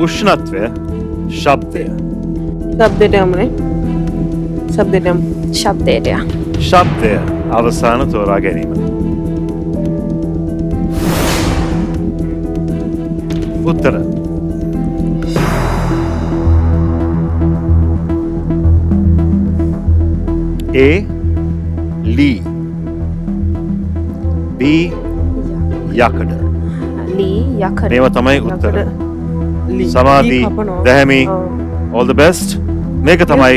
උෂ්ණත්වය, ශබ්දය. ශබ්දයට යමුනේ. ශබ්දයට යමු. ශබ්දයට යමු. ශබ්දය අවසාන තෝරා ගැනීම. උත්තර A ලී, B යකඩ. ලී යකඩ. මේවා තමයි උත්තර. ලී. සමාධි, ලී කපනවා. දැහැමි, ඔව්. All the best. මේක තමයි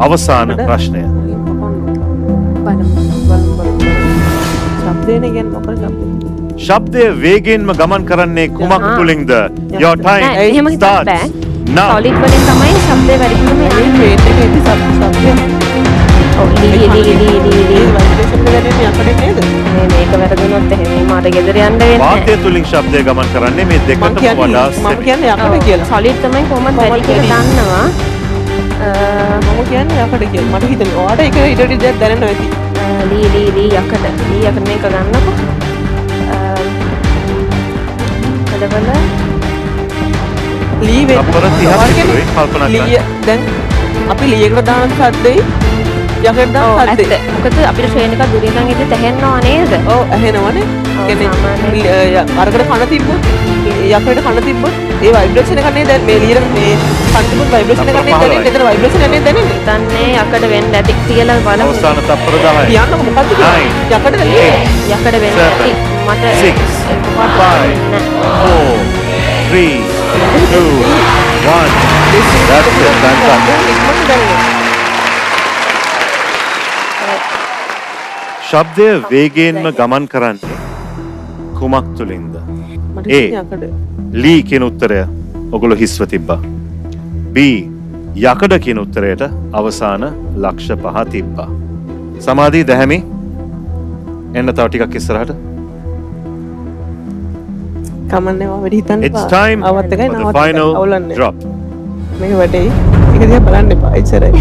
අවසාන යකඩ. ප්‍රශ්නය. ලී කපනවා. බලමු. බලමු බලමු. ශබ්දේනේ කියන්නේ මොකද ශබ්දේ? ශබ්දය වේගයෙන්ම ගමන් කරන්නේ කුමක් තුලින්ද? Your time නෑ, එහෙම හිතන්න starts බෑ. now. Solid වලින් තමයි ශබ්දය වැඩිපුරම මේ යන්නේ. ට්‍රේන් එකේ ඉති ශබ්දය. ඔව්, ලී ලී ලී ලී ලී. වයිබ්‍රේෂන් එක දැනෙන්නේ යකඩෙන් නේද? මේ මේක වැරදුනොත් එහෙම මට ගෙදර යන්න වෙන්නේ වාතය තුලින් ශබ්දය ගමන් කරන්නේ මේ මං දෙකටම කියන්නේ වඩා මම සෙමින්. කියන්නේ යකඩ කියලා. සොලිඩ් තමයි කොහොමද වැඩි කියලා දන්නවා. මම කියන්නේ යකඩ කියලා. මට හිතෙනවා ඔයාට ඒක ඊට වඩා දෙයක් දැනෙන්න ඇති. ලී ලී ලී යකඩ. ලී යකඩ මේක ගන්නකො. යකඩවල ලී වෙන්න තප්පර 30ක් ඉතුරුයි කල්පනා කරන්න. ලී දැන් අපි ලී එකට දාන සද්දෙයි යකඩ දාන ඔව් සද්දෙයි. ඇත්ත. මොකද අපිට ට්‍රේන් එකක් දුරින් ඉඳන් ඉතින් ඇහෙනවා නේද? ඔව් ඇහෙනවනේ. ඔව්, කියන්නේ සාමාන්‍යයෙන්. අරකට කන තිබ්බොත් යකඩට කන තිබ්බොත් ඒ වයිබ්‍රේෂන් එක නේ දැන් මේ ලීර මේ කන තිබ්බොත් වයිබ්‍රේෂන් එක නේ දැනෙන්නේ. එතන වයිබ්‍රේෂන් එක නේ දැනෙන්නේ. හිතන්නේ යකඩ වෙන්න ඇති කියලා බලමු. අවසාන තප්පර 10. කියන්නකො මොකද්ද කියන්නේ? Nine, යකඩද ලී? eight, යකඩ වෙන්න ඇති. seven, මට six, එකපාරට five, නෑ. 4, 3, 2, 1. That's it. Time's up. ඉක්මනට දැනෙනවා. ශබ්දය වේගයෙන්ම ගමන් කරන්නේ කුමක් තුලින්ද? මට A. හිතෙන්නේ යකඩ. ලී කියන උත්තරය ඔගොල්ලෝ හිස්ව තිබ්බා. B යකඩ කියන උත්තරයට අවසාන ලක්ෂ 5 තිබ්බා. සමාධි, දැහැමි, එන්න තව ටිකක් ඉස්සරහට. කමන්නේ ඔයා වැඩි හිතන්න It's එපා. time ආවත් එකයි for the නවත් එකයි. final අවුලක් නෑ. drop. මේක වැටෙයි. ඒක දිහා බලන්න එපා. එච්චරයි.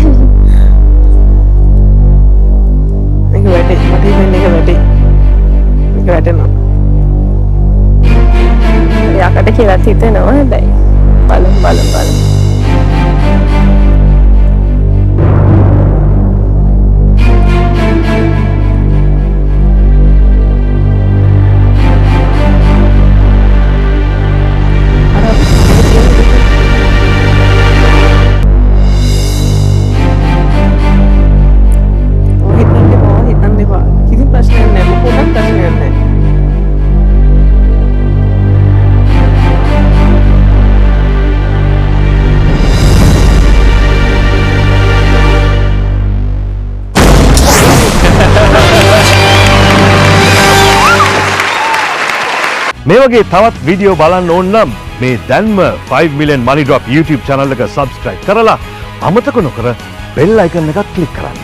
මේක වැටෙයි. මට හිතෙන්නේ මේක වැටෙයි. මේක වැටෙනවා. යකඩ කියලාත් හිතෙනවා හැබැයි. බලමු බලමු බලමු. අර අපි ඒක කියන්නේ ඔය හිතන්න එපා. ඔය හිතන්න එපා. කිසි ප්‍රශ්නයක් නෑ. මොකක්වත් ප්‍රශ්නයක් නෑ. මේ වගේ තවත් වීඩියෝ බලන්න ඕන නම් මේ දැන්ම 5 million money drop YouTube channel එක subscribe කරලා අමතක නොකර bell icon එකත් click කරන්න.